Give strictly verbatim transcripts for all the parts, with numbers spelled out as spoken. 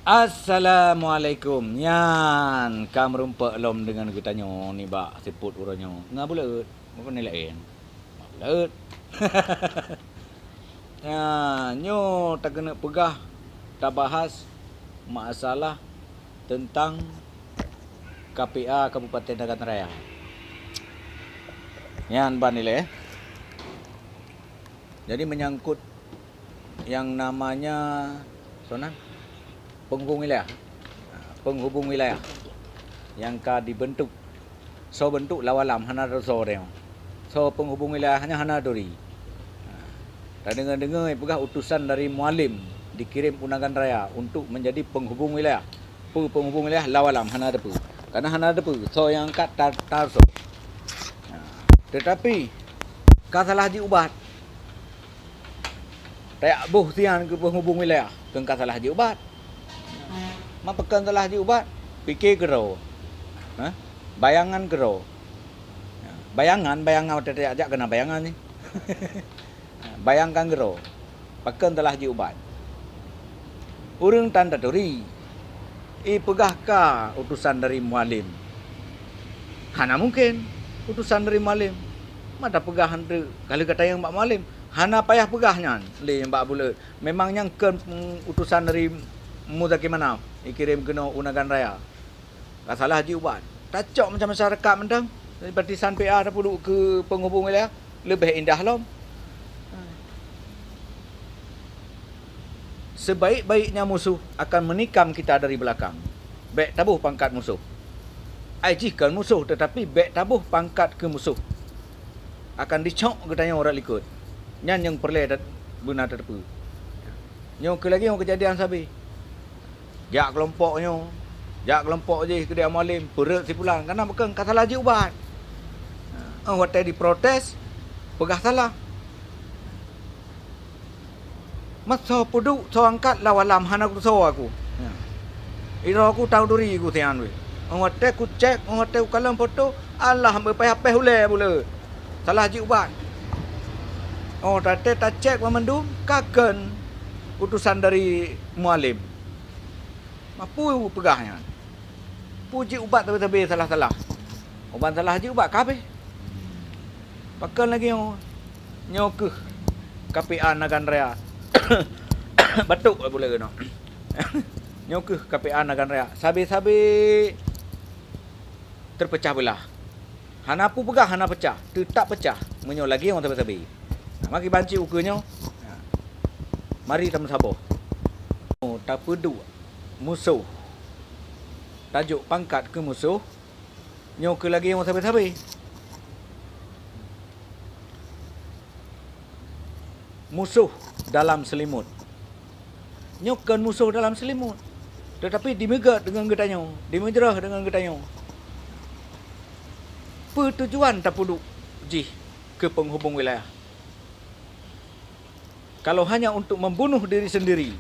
Assalamualaikum. Nyan ka meurumpok lom deungon geutanyoe nibak siput uroe nyoe. Ngon Abu Laôt. Bukan laén. Ngon Abu Laôt. Nyan, nyoe takeuneuk peugah, tabahas masalah teuntang K P A Kabupaten Nagan Raya. Nyan ban ilée. Jadi, menyangkut yang namanya, soe nan? Penghubung wilayah. Ha, penghubung wilayah yang ka dibentuk. Soe bentuk, Allahu a'lam, hana teusoe tanyoe. Soe penghubung wilayah nyan hana turi. Ha, tadeungoe-deungoe peugah utusan dari Mualem dikirim u Nagan Raya untuk menjadi penghubung wilayah. Peue penghubung wilayah, Allahu a'lam, hana teupeue. Karena hana teupeue, soe nyang angkat ta-, teusoe. Ha, tetapi ka salah jiubat. Tajak boh sian keu penghubung wilayah, keu ka salah jiubat. Ma pakon salah jiubat? Pike keudroe. Ha? Bayangan keudroe. Ha, bayangan, bayangan watée tajak-jak keunan bayangan nyan. Ha, bayangkan keudroe. Pakon salah jiubat? Ureuëng tan taturi. Ipeugah ka utusan dari Mualem. Hana mungken utusan dari Mualem. Ma tapeugah hana teu-, ka lheueh ka tanyong bak Mualem. Hana payah peugah nyan lé bak Abu Laôt. Memang nyan kon, mm, utusan dari Muzakir Manaf ikirém keunoe u Nagan Raya. Ka salah jiubat. Tacok macam masyarakat mantong. Simpatisan P A tapeuduek keu penghubung wilayah, leubeh indah lom. Sebaik-baiknya musuh akan menikam kita dari belakang. Bék taboh pangkat musuh. Ai jih kon musuh, tetapi bék taboh pangkat keu musuh. Akan dicok geutanyoe rot likot. Nyan nyang peureulée dat-, beuna tateupeue. Nyoe keuh lagée nyoe keujadian sabe. Jak keulompok nyoe, jak keulompok jih keudéh Mualem, peureuet si pulan, kana bukon ka salah jiubat. 'Oh watée jiprotes, peugah salah. Meusoe peuduek, soe angkat, Allahu a'lam, hana kusoe aku. Idroe ku tau turi ku sian wéh. 'Oh watée kucék, 'oh watée kukalon foto, alah, beupayah péh ulée buleuen. Salah jiubat. 'Oh watée tacék banmandum, ka kon utosan dari Mualem. Ma peue peugah nyan? Peue jiubat sabe-sabe salah-salah? 'Oh ban salah jiubat ka habéh. Pakon lagée nyoe? Nyoe keuh K P A Nagan Raya. Batuk buleuen nyoe. Nyoe keuh K P A Nagan Raya. Sabe-sabe teupeucah beulah. Hana peue peugah hana peucah, teutab peucah meunyoe lagée ngon sabe-sabe. Nah, maki banci ukeue nyoe. Mari tameusaboh. Tapeuduek musoh. Tajok pangkat keu musoh. Nyoe keuh lagée ngon sabe-sabe. Musoh dalam seulimot. Nyoe kon musoh dalam seulimot, teutapi dimeugét deungon geutanyoe, dimeujroh deungon geutanyoe. Peue tujuan tapeuduek jih keu peunghubong wilayah? Kalau hanya untuk membunuh diri sendiri,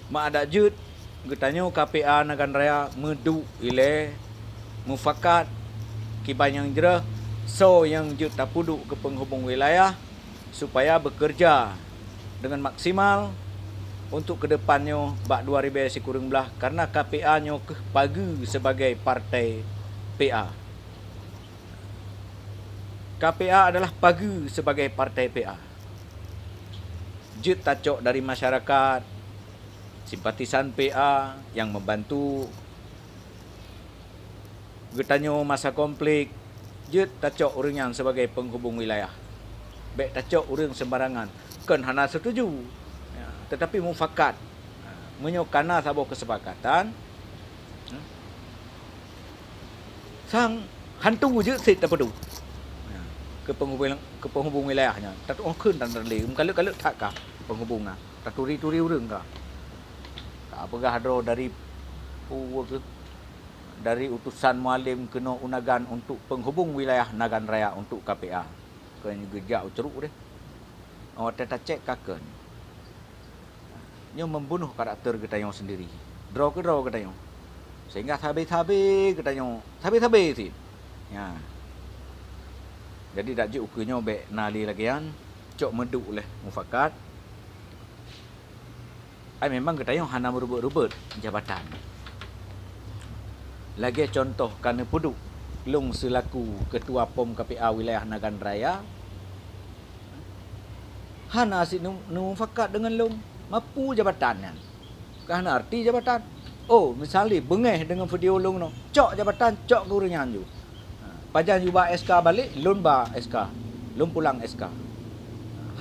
ma adak jeuet geutanyoe K P A Nagan Raya meuduek ilée mufakat kiban nyang jroh soe nyang jeuet tapeuduek keu peunghubong wilayah supaya beukeureuja deungon maksimal untuk keudepan nyoe bak dua ribée sikureueng blaih, karna K P A nyoe keuh pageue sibagai partai P A. K P A adalah pageue sibagai partai P A. Jeuet tacok dari masyarakat, simpatisan P A nyang membantu geutanyoe masa konflik, jeuet tacok ureuëng nyan sibagai peunghubong wilayah. Bék tacok ureuëng seumbarangan, kon hana seutuju, ya, teutapi mufakat. Meunyoe kana saboh keusepakatan, sang hantu jeuet sit tapeuduek. Ya, keu peunghubong, keu peunghubong wilayah nyan, tatuoh kheun dan lé, meukaleuek-kaleuek that ka peunghubong na, taturi-turi ureuëng ka. Ka peugah droe dari, peue keuh, dari utosan Mualem keunoe u Nagan untuk peunghubong wilayah Nagan Raya untuk K P A. Kon geujak u Cruk deh. Watée tacék ka kon. Nyoe membunuh karakter geutanyoe sendiri. Droe keudroe geutanyoe. Sehingga sabe-sabe geutanyoe, sabe-sabe sit. Ya. Jadi dak jeuet ukeue nyoe bék na lé lagée nyan, cok meuduek lé mufakat. Ai memang geutanyoe hana meureubeut-reubeut jabatan. Lagée contoh ka neupeuduek lôn seulaku Keutua Pom K P A Wilayah Nagan Raya, hana sit neumufakat deungon lôn. Mapeue jabatan nyan? Ka hana arti jabatan. Oh, misalnya beungéh deungon video lôn nyoe, cok jabatan, cok keu ureuëng nyan ju. Ha, pajan ju ba S K balek, lôn ba S K, lôn pulang S K.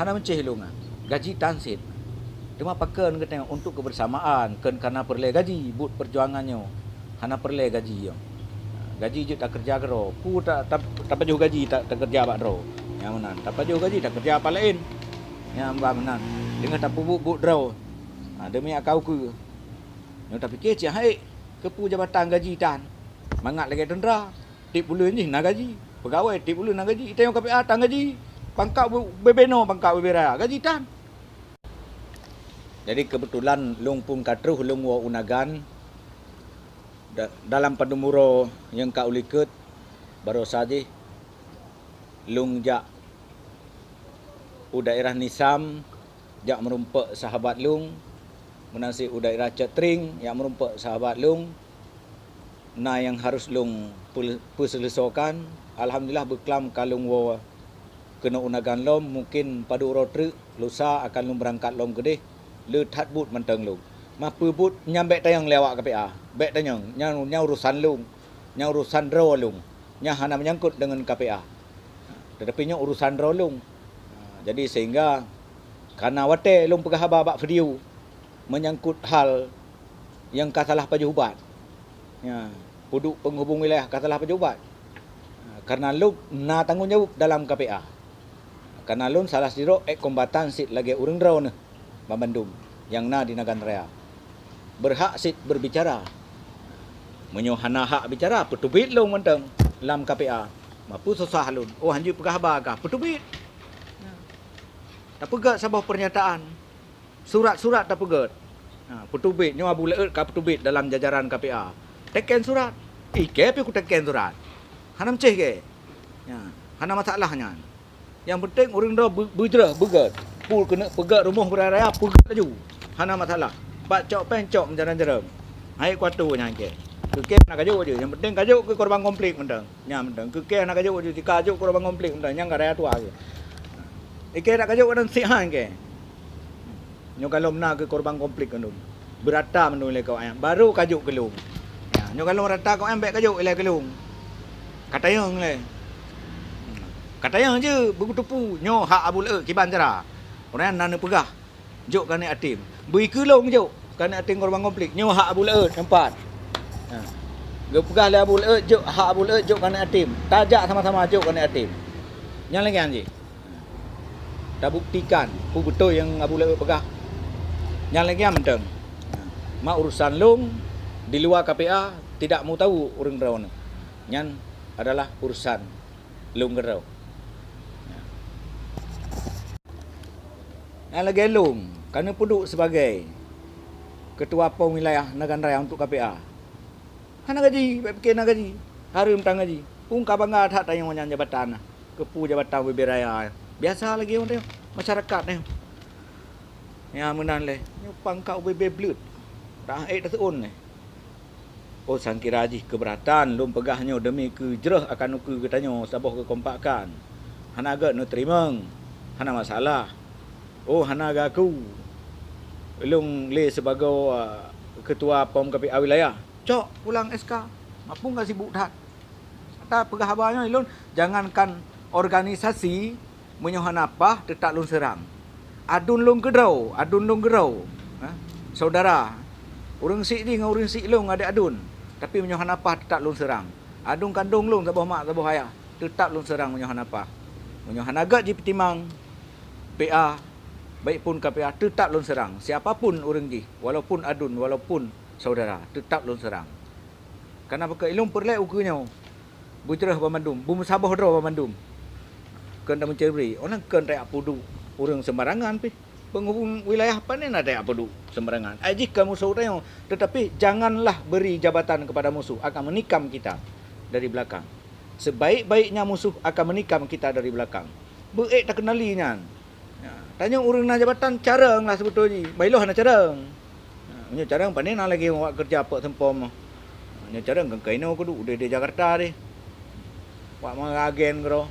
Hana meucéh lôn, gaji tan sit. Teuma pakon geutanyoe untuk kebersamaan, kon kana peureulée gaji, buet peujuangan nyoe hana peureulée gaji nyoe. Gaji jeuet takeureuja keudroe, peue ta-, ta-, tapajoh gaji ta-, takeureuja bak droe. Nyang meunan, tapajoh gaji takeureuja apa laén. Nyang ba meunan, deungon tapeubuet buet droe. Ha, demi akau keue. Nyoe tapike cit hai, keupeue jabatan gaji tan. Mangat lagée teuntra, tieb buleuen jih na gaji. Peugawée tieb buleuen na gaji. Itée nyoe K P A tan gaji. Pangkat beu-, bebe noe pangkat bebe raya, gaji tan. Jadi keubeutulan lôn pun ka troh lôn woe u Nagan da-, dalam padum uroe nyang ka ulikot barosa jih lôn jak u daerah Nisam, jak meurumpok sahabat lôn, meunan cit u daerah Cot Tring, jak meurumpok sahabat lôn, na nyang harôh lôn peul-, peuseuleusoekan. Alhamdulillah beuklam ka lôn woe keunoe u Nagan lom, mungken padum uroe treuk lusa akan lôn beurangkat lom keudeh. Le that buet mantong lôn. Mapeue buet nyan bék tanyong lé awak K P A. Bék tanyong, nyan, nyan urosan lôn. Nyan urosan droe lôn. Nyan hana meunyangkot deungon K P A. Teutapi nyoe urosan droe lôn. Ha, jadi sehingga kana watée lôn peugah haba bak video meunyangkot hal nyang ka salah pajoh ubat. Ya, peuduek penghubung wilayah ka salah pajoh ubat. Ha, karena lôn na tanggong jaweueb dalam K P A. Karena lôn salah sidroe ek kombatan sit lagée ureuëng droeneuh. Banmandum nyang na di Nagan Raya beurhak cit beurbicara. Meunyoe hana hak bicara, peuteubiet lôn mantong lam K P A. Mapeue susah lôn? Oh, hanjeuet peugah haba kah? Peuteubiet. Tapeugét saboh peurnyataan. Surat-surat tapeugét. Ha, peuteubiet, nyoe Abu Laôt ka peuteubiet dalam jajaran K P A. Teken surat. Ikée pih kuteken surat. Hana meucéh kée. Ya, hana masalah nyan. Nyang peunteng ureuëng droe beu-, beujroh, beugét. Peue keuneuk peugét rumoh beuraya-raya, peugét laju. Hana masalah. Pat cok péng, cok meujarang-jarang. Hai kuatu nyan kée. Keu kée na kajok je. Nyang peunteng kajok keu korban konflik mantong. Nyan mantong. Keu kée na kajok je. Tika jok korban konflik mantong. Nyang ka raya tuha je. Ikée na kajok dan sihan kée. Nyoe ka lom na keu korban konflik keunoe. Beurata mandum ilée kawak nyan, baru kajok keu lôn. Ya, nyoe ka lôn rata kawak nyan bék kajok ilée keu lôn. Katayong lé. Katayong je beuteupeue nyoe hak Abu Laôt kiban cara. Ureuëng nyan na neupeugah, jok keu aneuk yatim. Bui keu lôn jok keu aneuk yatim korban konflik. Nyoe hak Abu Laôt nyoe pat. Ha. Geupeugah lé Abu Laôt jok hak Abu Laôt jok keu aneuk yatim. Tajak sama-sama jok keu aneuk yatim. Nyang lagée nyan jih. Tabuktikan peue beutôi nyang Abu Laôt peugah. Nyang lagée nyan mantong. Ma urusan lôn di luwa K P A tidak mau tahu ureuëng droeneuh. Nyan adalah urusan lôn keudroe. Nyang lagée lôn ka neupeuduek sibagai keutua pom wilayah Nagan Raya untuk K P A. Hana gaji, bék pike na gaji. Hareuem tan gaji. Peue ka bangga that tanyoe nyan jabatan na. Keupeue jabatan bubé raya? Biasa lagée ureuëng masyarakat nyoe. Nyang meunan lé, nyoe pangkat bubé bleuet. Dah ék taseuôn nyoe. Oh, sangkira jih keubeuratan lôn peugah nyoe demi keu jroh akan ukeue geutanyoe saboh keukompakan. Hana gét neuteurimong, hana masalah. Oh, hana gaku. Lôn lé sibagoe, uh, keutua pom K P A wilayah. Cok pulang S K. Mapun ka sibuk that. Ata peugah haba nyoe lôn, jangankan organisasi, meunyoe hana paih, teutap lôn seurang. Adun lôn keudroe, adun lôn keudroe. Ha? Saudara, ureuëng syiek jih ngon ureuëng syiek lôn adék adun. Tapi meunyoe hana paih, teutap lôn seurang. Adun kandong lôn saboh mak, saboh ayah, teutap lôn seurang meunyoe hana paih. Meunyoe hana gét jipeutimang P A, baik pun K P A, teutap lôn seurang. Siapa pun ureuëng jih, walaupun adun, walaupun saudara, teutap lôn seurang. Kana bak ilôn peureulée ukeue nyoe, beujroh banmandum, beumeusaboh droe banmandum. Keu tameucebri, oh na keu tajak peuduek ureuëng seumbarangan pih. Penghubung wilayah pané na tajak peuduek seumbarangan. Ai jih ka musoh tanyoe, tetapi janganlah beri jabatan kepada musuh akan menikam kita dari belakang. Sebaik-baiknya musuh akan menikam kita dari belakang. Beuék takeunali nyan. Ya, tanyoe ureuëng na jabatan carong lah seubeutôi jih. Bailoh hana carong. Meunyoe carông pane na lagée awak keureuja peuet seumpom. Meunyoe carông keu kainoe kudu udeh di Jakarta deh. Wak meuagen keudroe.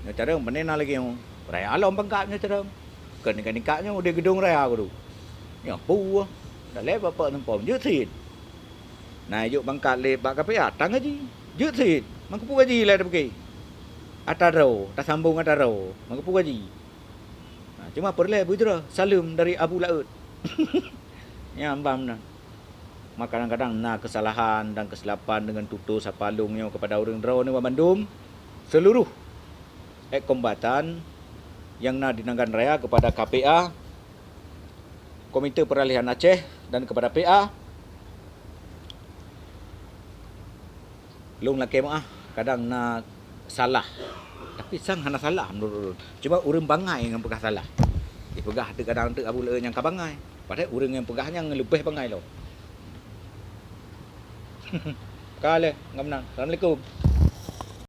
Nyoe carông pane na lagée nyoe. Raya lom pangkat nyoe carông. Keu nikak-nikak nyoe udeh geudong raya kudu. Nyoe puih. Dah lé bapak seumpom jeuet sit. Na jok pangkat lé bak K P A tang gaji. Jeuet sit. Mangkeupeu gaji lé tapiké. Ata droe, tasambong ata droe. Mangkeupeu gaji. Ha, cuma peureulée beujroh saleuem dari Abu Laôt. Nyan ban meunan. Maka kadang-kadang na keusalahan dan keusilapan deungon tutoe sapa lôn nyoe keupada ureuëng droeneuh banmandum, seuluruh ek kombatan nyang na di Nagan Raya, keupada K P A, Komite Peuralihan Aceh, dan keupada P A. Lôn lakée meuáh, kadang na salah. Tapi sang hana salah meunurot ulôn. Cuma ureuëng bangai nyang peugah salah. Jipeugah teuk kadang teuk Abu Laôt nyang ka bangai. Padahai ureuëng nyang peugah nyan leubeh bangai lom. Ka lé, ngon meunan. Assalamualaikum.